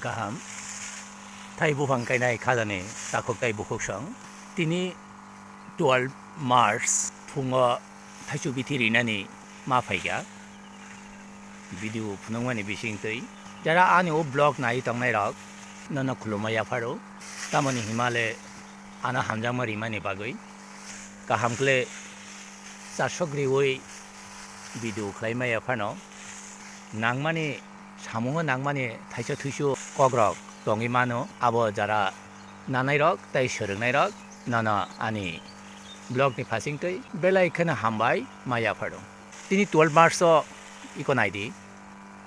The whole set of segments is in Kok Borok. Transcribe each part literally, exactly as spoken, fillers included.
Kaham. Thai buphang kainai khajani takhuk tai bukhuk song. Tini twelve March phungo thaichu bithi rinani ma phaikha. Video phunukmani bisingtwi. Jara ani o vlog nai tongnai rok nono khulumma yapharo. Tamoni himale ano hamjakma rimani bagwi. Kaham kle charsok riwi video khlaimaya phano nangmani, samungo nangmani thaisa thuisu kokrok tongwi mano. Abo jara nanairok tei swrwngnairok nono ani vlogni phasingtwi belai kheno hambai maya phano. Tini twelve March o iko naidi,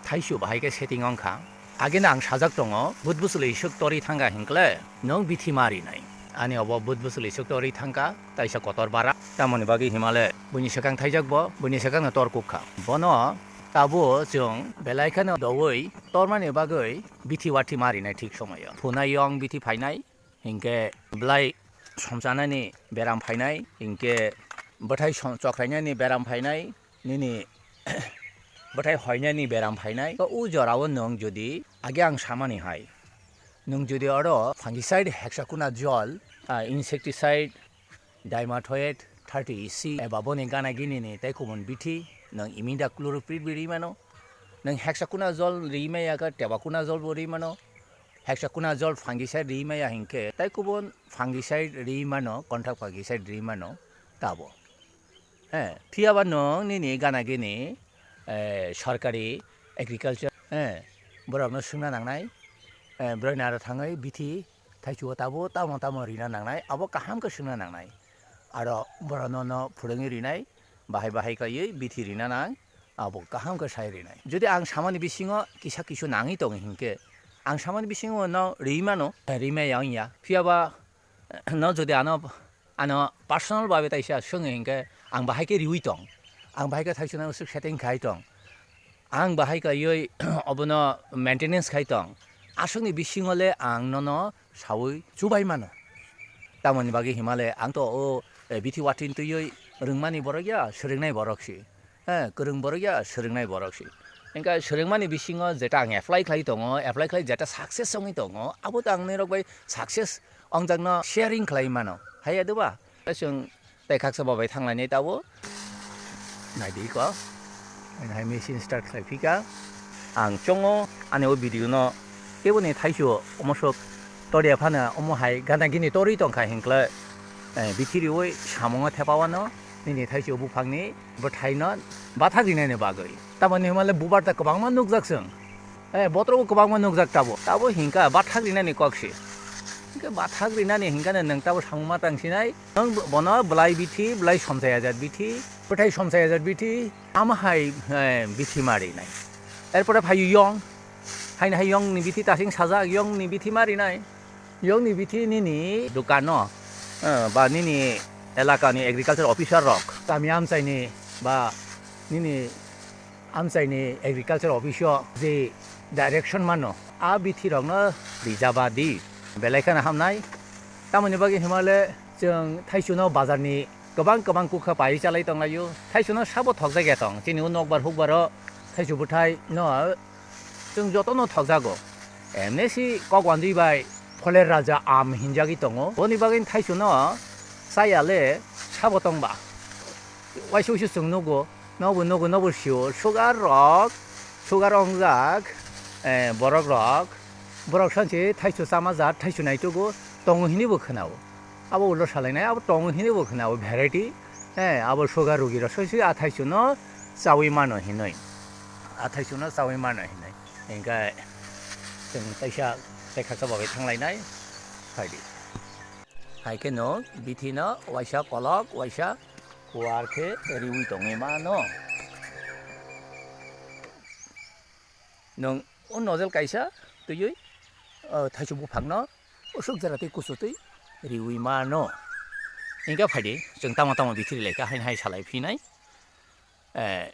thaisu bahai khe setting wngkha. Ageno ang sajak tongo, but bwswlwi swk torwi thangkha hinkle nwng bithi ma rinai. Ani obo but bwswlwi swk torwi thangkha, taisa kotor bara. Tamoni bagwi himale buini swkang thaijak bo, buini swkangno tor kukkha. Bono tabuk chwng belai kheno doui tormani bagwi bithi wathi ma rinai thik somoio. Phunai yong bithi phainai, hinkhe belai somchanani beram phainai, hinkhe bwthai som-, chokrainani beram phainai, nini bwthai hoinani beram phainai. O jorao nwng jodi age ang samani hai, nwng jodi oro fungicide, hexaconazole, ah, insecticide, dimethoate thirty E C eba boni gana gini ni tei kubun bithi, nwng imidacloprid bo ri mano, nwng hexaconazole ri maya khe tebuconazole bo ri mano, hexaconazole fungicide ri maya hinkhe tei kubun fungicide ri mano, contract fungicide ri mano tabo. He, phiyaba nwng nini gana gini, eh, sorkari agriculture, eh, borokno swngna nangnai, eh, borokni aro thangwi bithi thaichuo tabo tamo tamo rina nangnai, abo kaham khe swngna nangnai. Aro borokno no phwrwngwi rinai, bahai bahai kaiwi bithi rina nang, abo kaham khe sai rinai. Jodi ang samani bisingo kisa kisu nangwi tongo hinkhe, ang samani bisingo no riwi mano, rimaya wngya. Phiyaba no jodi ano, ano personal babe taisa swngo hinkhe, ang bahai khe riwi tong, ang bahai khe thaisuna usuk setting khai tong, ang bahai kaiwi obono maintenance khai tong, aswkni bisingo le ang nono saui chubai mano. Tamoni bagwi himale ang to o, eh, bithi watwin twiwi rwngmani borok ya, swrwngnai borok si. He, kwrwng borok ya, swrwngnai borok si. Hinkhe swrwngmani bisingo jeta ang apply khlai tongo, apply khlai jeta success wngwi tongo, abo to ang nirok bai success wngjakno sharing khlai mano. Haiya doba? Chwng tei khaksa bo bai thanglainai tabo. Naidi ko. Ang hai machine start khlai phika. Ang chongo ani o video no keboni thaisu omo sok toria phano omo hai gana gini torwi tongkha hinkle, eh, bithi riwi samungo thepawano nini thaisu buphangni bwthaino bathak rinani bagwi. Tamoni hwnmale bubar ta kwbangma nukjak chwng. Eh, botrobo kwbangma nukjak tabo. Tabo hinkha bathak rinani kok si. Hinkhe bathak rinani hinkhe nwng tabo samung ma tang sinai. Nwng bono bwlai bithi, bwlai somsai ajat bithi, bwthai somsai ajat bithi, ama hai, eh, bithi ma rinai. Erpore phaio yong. Haino hai yongni bithi tasing sajak, yongni bithi ma rinai. Yongni bithi nini dukano, eh, ba nini elakani agriculture officer rok, kami amchaini ba nini amchaini agriculture office o je direction mano, a bithi rokno rijaba di, belai kheno hamnai. Tamoni bagwi himale chwng thaichuno bazarni kwbang kwbang kukha pai chalai tonglaio. Thaichuno sabo thokjak ya tong, chini o nokbar hukbaro thaichu bwthai no chwng jotono thokjago. Emne si kok wandwi bai Pholer Raja Aam hinjagwi tongo. Boni bagwi thaichuno chaya le sabo tongba. Waisa waisa chwng nugo, nobo nugo, nobo sio, sugar rok, sugar ongjak, eh, borok rok, borok sanse thaichu chama jat, thaichu naitugo, tongo hinwi bo khwnao. Abo ulo salainai, abo tongo hinwi bo khwnao, variety, eh, abo sugar rugi rok soisi a thaichuno chawi mano hinwi, a thaichuno chawi mano hinwi. Hinkhe chwng kaisa tei khaksa bagwi thanglainai, phaidi. Hai kheno bithino waisa kolok, waisa kuar khe riwi tongwi mano. Nwng o nozzle kaisa twiwi, o, thaichu buphangno usuk jora twi kuchutwi riwi mano. Hinkhe phaidi, chwng tamo tamo bithi ri lai kha, haino hai salai phinai. Eh,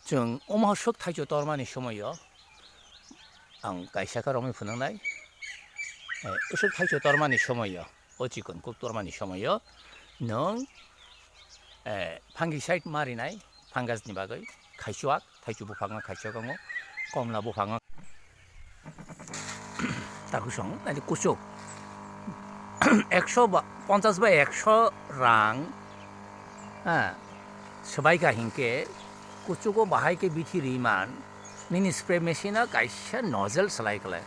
Chwng omo swk thaichu tormani somoio ang kaisa khe romwi phunuknai. Eh, swk thaichu tormani somoio, o chikon kuk tormani somoio nwng, eh, fungicide ma rinai, fungus ni bagwi khaichuak, thaichu buphangno khaichuak wngo, komla buphangno. Kusung, nadi kuchuk. Ekso ba, ponchas bai ekso rang, ha, swbaikha hinkhe kuchugo bahai khe bithi riman, nini spray machine o kaisa nozzle swlai khlai.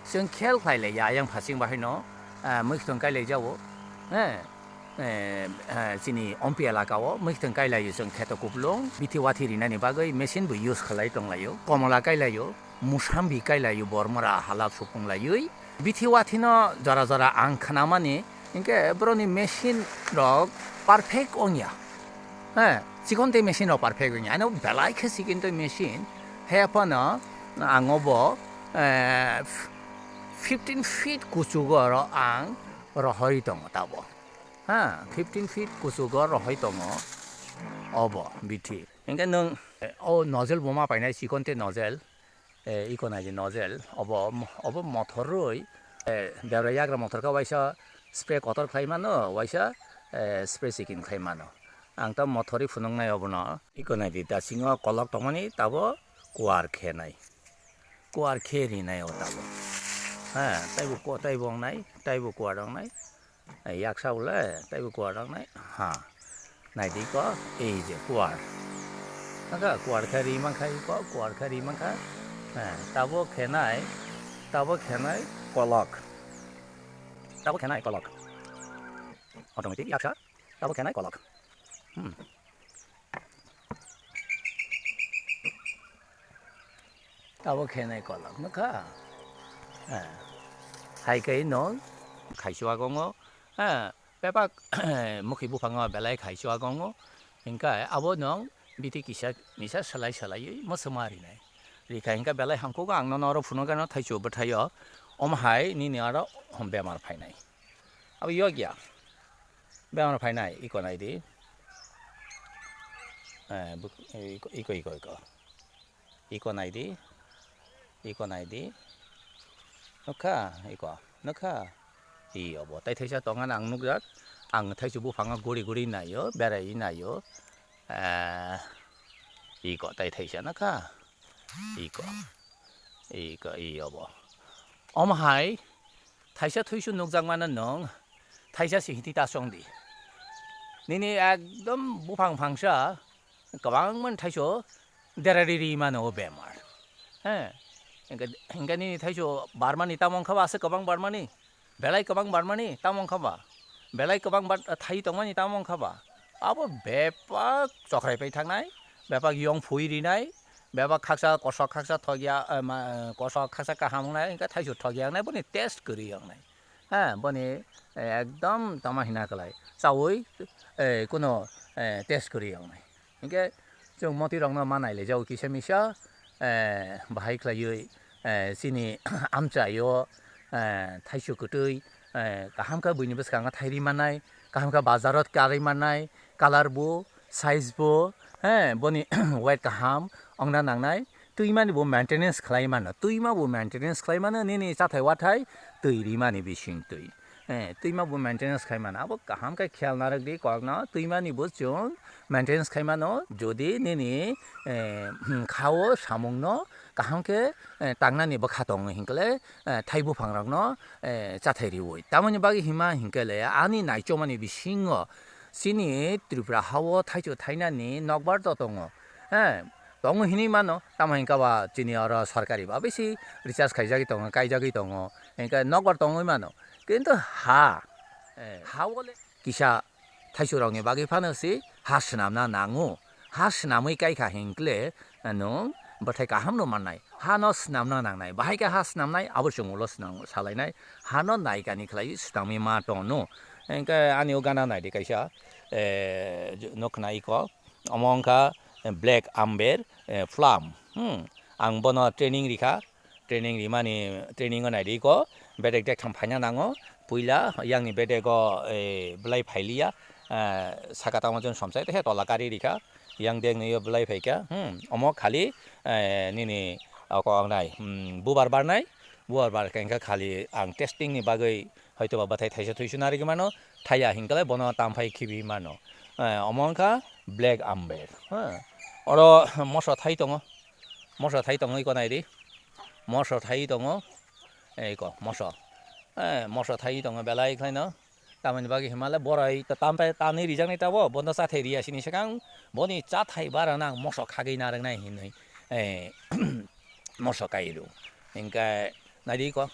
Chwng khel khlai le ya, ayang phasing bahai no, ah, mwkhwtwng kai lai jago, ha, eh, eh, chini ompi elaka o mwkhwtwng kai lai chwng kheto kuplung, bithi wathi rinani bagwi machine bo use khlai tong lai o, komola kai lai o. Musambi kai lai o, bormora hala supung laiwi. Bithi wathino jora jora ang khnamani, hinkhe boroni machine rok perfect wngya. He, chikon tei machine rok perfect wngya. Ano belai khe chikon tei machine. He phano ang obo, eh, fifteen feet kuchugo oro ang rohorwi tongo tabo. Ha, fifteen feet kuchugo rohoi tongo obo bithi. Hinkhe nwng, eh, o nozzle bo ma painai chikon tei nozzle. Eh, iko nai di nozzle, obo, obo mothor rwi, eh, debra yagra mothor khe waisa spray kotor khlai mano, waisa, eh, spray chikin khlai mano. Ang ta mothor rwi phunuk nai obono. Iko nai di, dasingo kolok tongmani tabo kuar khe nai. Kuar khe ri nai o tabo. Ha, taibo ko-, taibo wng nai, taibo kuar wng nai. Ai, yaksa bo le, taibo kuar rok nai. Ha. Nai di ko, ei je kuar. Naka kuar khe ri man kha iko, kuar khe ri man kha. Ha, tabo khenai, tabo khenai kolok. Tabo khenai kolok. Automatic yaksa, tabo khenai kolok. Hmm. Tabo khenai kolok nukha. Eh. Hai kai no khaichua gongo. Eh, pepak mukhi buphango belai khaichua gongo. Hinkhe abo nong biti kisa misa salai salaiwi mosoma rinai. Rikha hinkhe belai hangkuk ang nono oro phunukgano thaichu bwthaio. Omo hai nini oro bemar phainai. Abo yokya. Bemar phainai iko nai di. Eh, buk-, iko, iko, iko, iko. Iko nai di. Iko nai di. Nukha, iko. Nukha. I obo. Tai thaisa tongan ang nukjak. Ang thaichu buphango guri guri naio, berai naio. Eh, iko tai thaisa nukha. Iko. Iko, i obo. Omo hai thaisa thuisu nukjakmano nwng thaisa si hiti ta chong di. Nini ekdom buphang phangsa kwbangma thaiso derari ri mano o bemar. He. Hingke, hingke nini thaiso barmani tamo wngkha ba aswk kwbang barmani? Belai kwbang barmani tamo wngkha ba? Belai kwbang bar-, thai tongmani tamo wngkha ba? Abo bepak chokrai pai thangnai, bepak yong phui rinai, bepak khaksa kosok khaksa thokya, eh, ma, eh, kosok khaksa kaham wngnai, hingke thaisu thokya wngnai, boni test kwrwi wngnai. Ha, boni, eh, ekdom tamo hina kwlai. Chaui, eh, kuno, eh, test kwrwi wngnai. Hingke chwng motirokno ma nailaijago kisa misa, eh, bahai khlaiwi, eh, chini amchaio, eh, thaisu kwtwi, eh, kaham khe buini bwskango thairi mannai, kaham khe bazaro karwi mannai, colour bo, size bo, eh, boni weight kaham ongna nangnai, twimani bo maintenance khlai mano, twima bo maintenance khlai mano, nini chathai wathai twi rimani bising twi. Eh, twima bo maintenance khai mano. Abo kaham khe khel narwk di kokno. Twimani bo chwng maintenance khai mano. Jodi nini, eh, kha-o samungno kaham khe, eh, tangnani bwkha tongo hinkhe le, eh, thai buphangrokno, eh, chathai riui. Tamoni bagwi hima hinkhe le ani naichomani bisingo chini Tripura ha-o thaichu thainani nokbar to tongo. Eh, tongo hinui mano. Tamo hinkhe ba chini oro sarkari ba bisi recharge khaijagwi tongo, kaijagwi tongo. Hinkhe nokbar tongwi mano. Kintu ha, eh, ha-o le kisa thaisurokni bagwi phano se ha swnamna nango. Ha swnamwi kaikha hinkle nwng bwthai kahamno mannai. Hano swnamna nangnai. Bahai khe ha swnamnai, abo chwng ulo swnam-, salainai. Hano naikani khlaiwi swnamwi ma tongno. Hinkhe ani o gana naidi kaisa, eh, nukna iko. Omo wngkha, eh, black amber, eh, plum. Hmm. Ang bono training rikha. Training rimani, training o naidi ko, bedek dektham phaina nango. Puila yangni bedego, eh, belai phailiya, eh, saka tamo chwng somsai, tei tola kari rikha. Yang dek nwi o belai phaikha. Hmm, omo khali, eh, nini, o, kok nai, hmm, bubar barnai. Bubar barkha hinkhe khali ang testing ni bagwi hoitoba bwthai thaisa thuisu narigwi mano. Thaiya hinkhe bono tamphai khibi mano. Eh, omo wngkha black amber. Ha. Oro moso thai tongo. Moso thai tongwi konai di. Moso thai tongo. Eko moso, eh, moso thai tongo belai khlaino. Tamoni bagwi himale boroi ta-, tampai tanwi rijaknai tabo, bono chathai riya sini swkang, boni chathai bara nang moso khagwi narwknai hinwi, eh, moso kairu. Hinkhe naidi ko,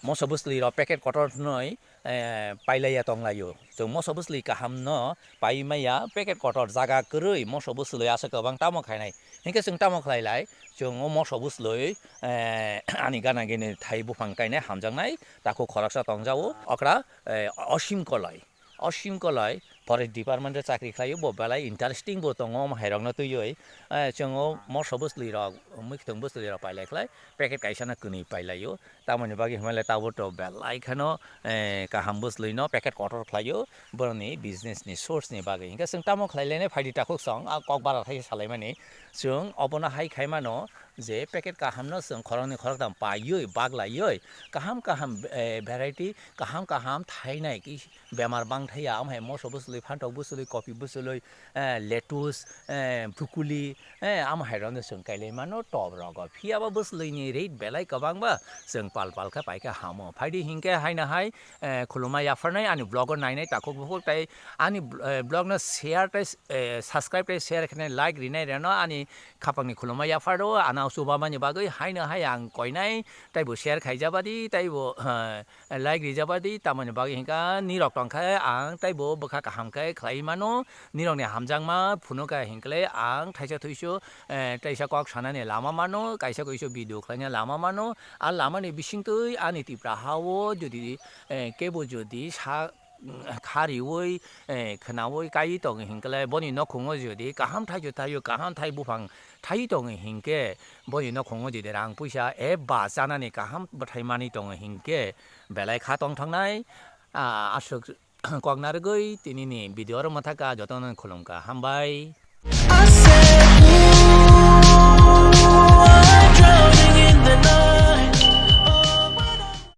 moso bwsli rok packet kotor hwnwi, eh, pailaiya tonglaio. Chwng moso bwsli kahamno pai maya, packet kotor jaga kwrwi moso bwsli aswk kwbang tamo khainai. Hinkhe chwng tamo khlai lai, chwng o moso bwsli, eh, ani gana gini thai buphang kainai hamjaknai, takhuk khoroksa tongjao, okra, eh, Osim Koloi. Osim Koloi forest department o chakri khlaio, bo belai interesting bo tongo, omo hairokno twiwi. Eh, chwng o moso bwsli rok, mwkhwtwng bwsli rok pailai khlai, packet kaisa no kwnwi pailaio. Tamoni bagwi hwnmale tabuk to belai kheno, eh, kaham bwsli no packet kotor khlaio, boroni business ni source ni bagwi. Hinkhe chwng tamo khlai lainai phaidi takhuk song, a kok bara thai salaimani. Chwng obono hai khai mano je packet kaham no chwng khoroknwi khoroktham paiwi baglaiwi kaham kaham, eh, variety kaham kaham thainai ki bemar bang thaiya, omo hai moso bwsli, phantok bwsli, kopi bwsli, eh, lettuce, eh, brokoli, eh, omo hai rokno chwng kailai mano top rogo. Phiya ba bwsli ni rate belai kwbang ba, chwng pal pal khe pai khe hamo. Phaidi hinkhe haino hai, eh, khulumma yapharnai ani vlog o nainai takhuk bukhuk tei ani, eh, vlog no share tei, eh, subscribe tei share khe like rinai reno ani khapang ni khulumma yapharo, ano chubamani bagwi haino hai ang koinai tei bo share khaijabadi tei bo, eh, like rijabadi, tamoni bagwi hinkha nirok tongkhe ang tei bo bwkha kaham khe khlai mano, nirokni hamjakma phunukha hinkhe ang thaisa thuisu, eh, teisa kok sanani lama mano, kaisa kaisa video khlaina lama mano, a lamani bisingtwi ani Tipra hao jodi, eh, kebo jodi sa, kha riwi, eh, khwnawi kai tongo hinkhe boni nokhungo jodi kaham thaichuk thaio, kaham thai buphang thai tongo hinkhe boni nokhungo jodi rang puisa eba chanani kaham bwthai manwi tongo hinkhe belai kha tongthoknai, ah, aswk kok narwgwi tinini video oro mwthaka jotono khulumkha, hambai.